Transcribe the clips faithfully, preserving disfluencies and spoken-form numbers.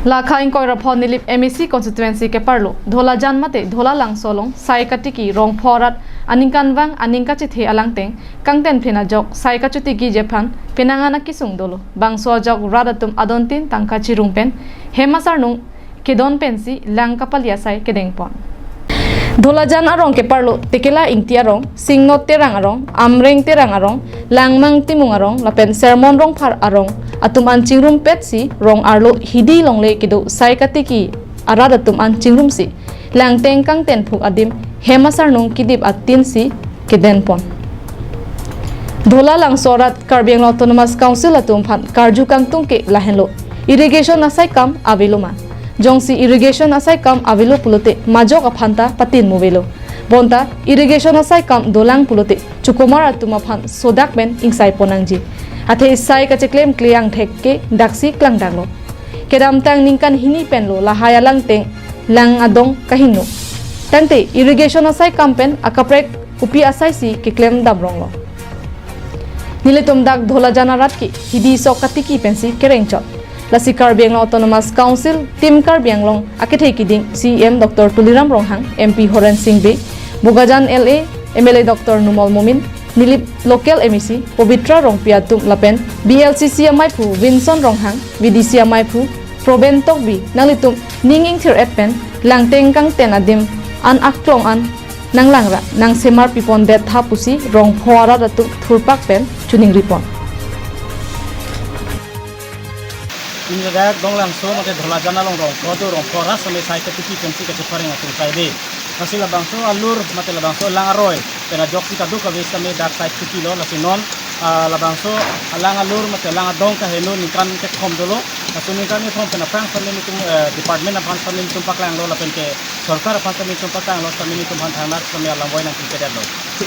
Lakha ingkoi ra pho Nilip M A C constituency keparlo Dholajan mate Dholalangso along sai katiki rongpho arat aningkanvang aning kachethe alangteng kangten phin ajok sai kachotiki ji aphan penang an akesung dolo. Bangso ajok rat atum adontin tangka chirung pen hem asarnung kedon pensi lang kapali asai kedengpon. Dholajan arong keparlo Tekela Ingti arong, Singno Terang arong, Amreng Terang arong, Langmang Timung arong lapen Sermon Rongphar arong atum an chingrumpetsi rong arlo hidi longle kedo sai katiki arat atum an chingrumsi langteng kangten phuk adim hem asarnung kedip atinsi kedenpon. Dholalangso arat Karbi Anglong Autonomous Council atum aphan karju kangtung ke lahenlo, irrigation asai kam avelo ma? Jongsi irrigation asai kam avelo pulote majok aphan ta patin muvelo. Bonta irrigation asai kam dolang pulote chukomar atum aphan sodak pen ingsaipon nangji. Athe sai kacheklemkle angthek ke daksi klangdaklo. Kedamtang ningkan hini penlo lahai alangteng lang adong kahingno. Tangte irrigation asai kam pen akaprek kopi asaisi keklem damronglo? Nelitum dak Dholajan arat ke hidi sok katiki pensi kerengchot. Lasi Karbi Anglong Autonomous Council, Team Karbi Anglong akethe kiding C E M Doctor Tuliram Ronghang, M P Horen Sing Bey, Bokajan L A, M L A Doctor Numal Momin, Nilip local M A C Pobitra Rongpi atum lapen B L C C amaiphu Vinson Ronghang, V D C amaiphu Proben Tokbi nanglitum ning ingthir-et pen langteng kangten adim an aklong an nanglang ra nangsemar pipon det tha pusi rongpho arat atum thurpak pen chuning ripon. Ingredak Donglangso mate Dholajan along rongpho do, rongpho rat same sai katiki pensi kachepareng atum saide. Lasi labangso alur mate labangso alang aroi pen ajoksi kadokave same dak sai tikilo. Lasi non, ah, labangso alang alur mate alang adong kaheno ningkan kethom dolo. Laso ningkan kethom pen aphrang same nelitum, eh, department aphan same nelitum paklanglo lapen ke sorkar aphan same nelitum paklanglo, same nelitum aphan thangnat same alam voi nangpipedetlo.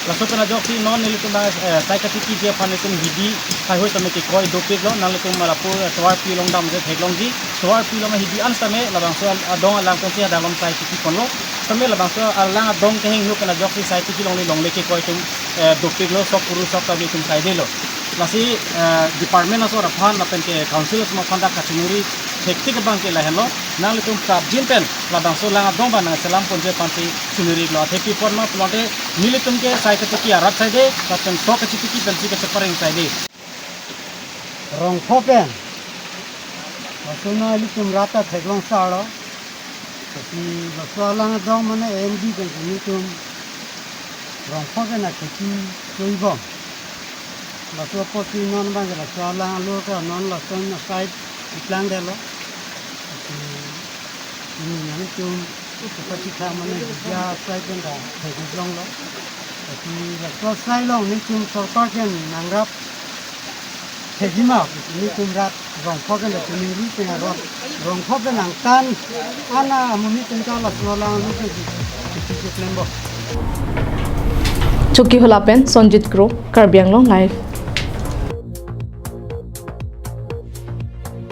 Laso pen ajoksi non nelitum bang, eh, sai katiki ji aphan nelitum hidi haihui same kekoi dopiklo, nanglitum lapu, eh, tovarpi along damde theklongji, tovarpi along hidi an same labangso al-, adong alang pensi hadak along sai tikiponlo, same labangso alang adong kehingno pen ajoksi sai tiki longle longle kekoi atum, eh, dopiklo, sok kuru sok kave atum saidelo. Lasi, eh, department asor aphan lapen ke council asor aphan dak kachiningri thektik abang ke lahenlo, nanglitum prapjin pen labangso alang adong abang nangselam ponji aphansi chiningri-iklo. Athe pi apot ma pulote nelitum ke sai katiki arat saide, lapen sok kachetiki pensi kachepareng saide. Rongpho pen laso non ilitum rat ta theklong sarlo. Lasi laso alang adong mane A M D pensi nelitum rongpho pen akheti choibom. Laso apotsi non abang ke laso alang alur ke non lason asai iplangdetlo. Lasi pini nelitum kapachitha mane bija asai pen ta theklonglo. Lasi laso asai along nelitum sorkar pen nangrap thekji ma, nelitum rat rongpho pen ta chiningri pen arot, rongpho pen angtan ana amonit pen ta laso alang alur ke chiklembo. Chokihola pen Sonjit Kro, Karbi Anglong Live.